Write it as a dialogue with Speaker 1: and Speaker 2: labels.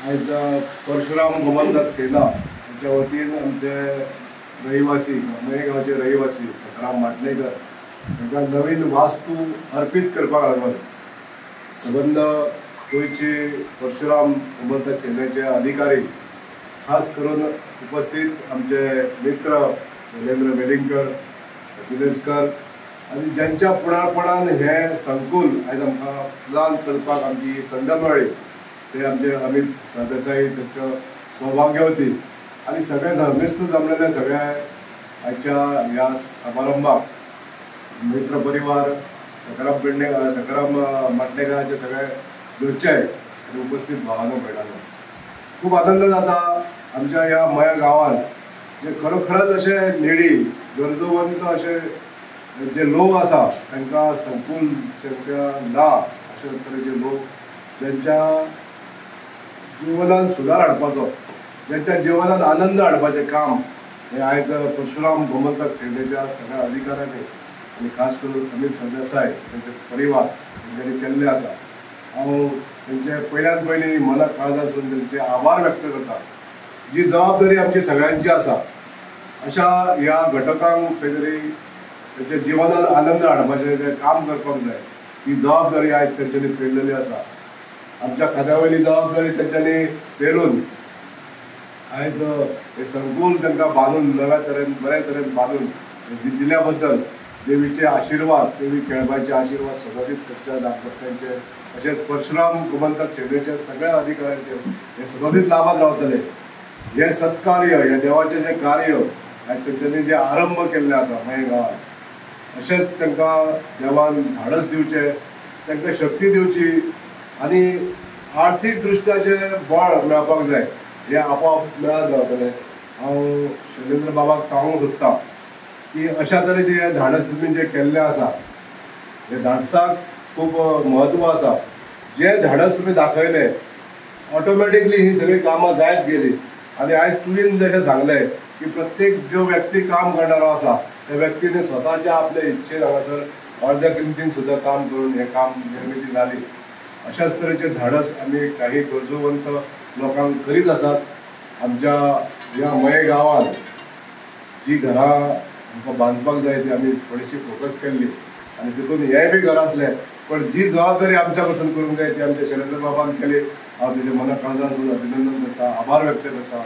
Speaker 1: आयज परशुराम गोमंतक सेना हांच्या वतीन आमचे रहिवासी, मये गांवचे रहिवासी सखाराम माटणेकर हांकां नवीन वास्तू अर्पीत करपाक लागून सबंद गोंयचे परशुराम गोमंतक सेनेचे अधिकारी, खास करून उपस्थित आमचे मित्र शैलेंद्र वेलिंगकर, सतीनेशकर आनी ज्यांच्या फुडारपणान हें संकुल आयज आमकां प्लान करपाक आमची संद मेळ्ळी ते आमचे अमित सरदेसाई, तांच्यो सौभाग्यवती आनी सगळे धर्मेस्त जमलेले सगळ्या आयच्या ह्या समारंभाक मित्र परिवार, सखाराम पेडणेकर, सखाराम माटणेकराचे सगळे घरचे आनी उपस्थित भावानो भयणांनो, खूब आनंद जाता आमच्या ह्या मया गांवान जे खरोखरच अशे नेडी गरजवंत अशे जे लोक आसा तांकां संकुल तांकां ना अशे तरेचे लोक ज्यांच्या जिवनान सुदार हाडपाचो, ज्यांच्या जिवनान आनंद हाडपाचें काम हें आयज परशुराम गोमंतक सेनेच्या सगळ्या अधिकाऱ्यांनी आनी खास करून अमित सरदेसाय तांचे परिवार तेंच्यांनी केल्लें आसा. हांव तेंचे पयल्यान पयलीं मना काळजासून तेंचे आभार व्यक्त करता. जी जबाबदारी आमची सगळ्यांची आसा अशा ह्या घटकांक खंय तरी तेंच्या जिवनान आनंद हाडपाचें जें काम करपाक जाय ही जबाबदारी आयज तेंच्यांनी पेरलेली आसा. आमच्या खात्या वयली जबाबदारी तेंच्यांनी पेरून आयज हे संकुल तांकां बांदून नव्या तरेन बऱ्या तरेन बांदून दिल्या बद्दल देवीचे आशिर्वाद, देवी केळबायचे आशिर्वाद सदांच तांच्या दाम्पत्यांचे तशेंच परशुराम गोमंतक सेनेच्या सगळ्या अधिकाऱ्यांचे हे सदांच लाभात रावतले. हें सत्कार्य, हें देवाचें जें कार्य आयज तेंच्यांनी जें आरंभ केल्लें आसा मये गांवांत, अशेंच तांकां देवान धाडस दिवचें, तांकां शक्ती दिवची आनी आर्थीक दृश्ट्याचें बळ मेळपाक जाय, हें आपोआप मेळत रावतलें. हांव शैलेंद्र बाबाक सांगूंक सोदतां की अशा तरेचें हें धाडस तुमी जें केल्लें आसा हें धाडसाक खूब म्हत्व आसा. जें धाडस तुमी दाखयलें ऑटोमॅटिकली ही सगळीं कामां जायत गेलीं. आनी आयज तुवें जशें सांगलें की प्रत्येक ज्यो व्यक्ती काम करणारो आसा त्या व्यक्तीने स्वताच्या आपल्या इच्छेन हांगासर अर्द्या किमतीन सुद्दां काम करून हें काम निर्मिती जाली. अशाच तरेचें धाडस आमी काही गरजवंत लोकांक करीत आसात. आमच्या ह्या मये गांवांत जी घरां आमकां बांदपाक जाय ती आमी थोडीशी फोकस केल्ली आनी तितून हेंय बी घर आसलें, पण जी जबाबदारी आमच्या कडसून करूंक जाय ती आमच्या शैलेंद्र बाबान केली. हांव तेजे मना काळजान अभिनंदन करता, आभार व्यक्त करता.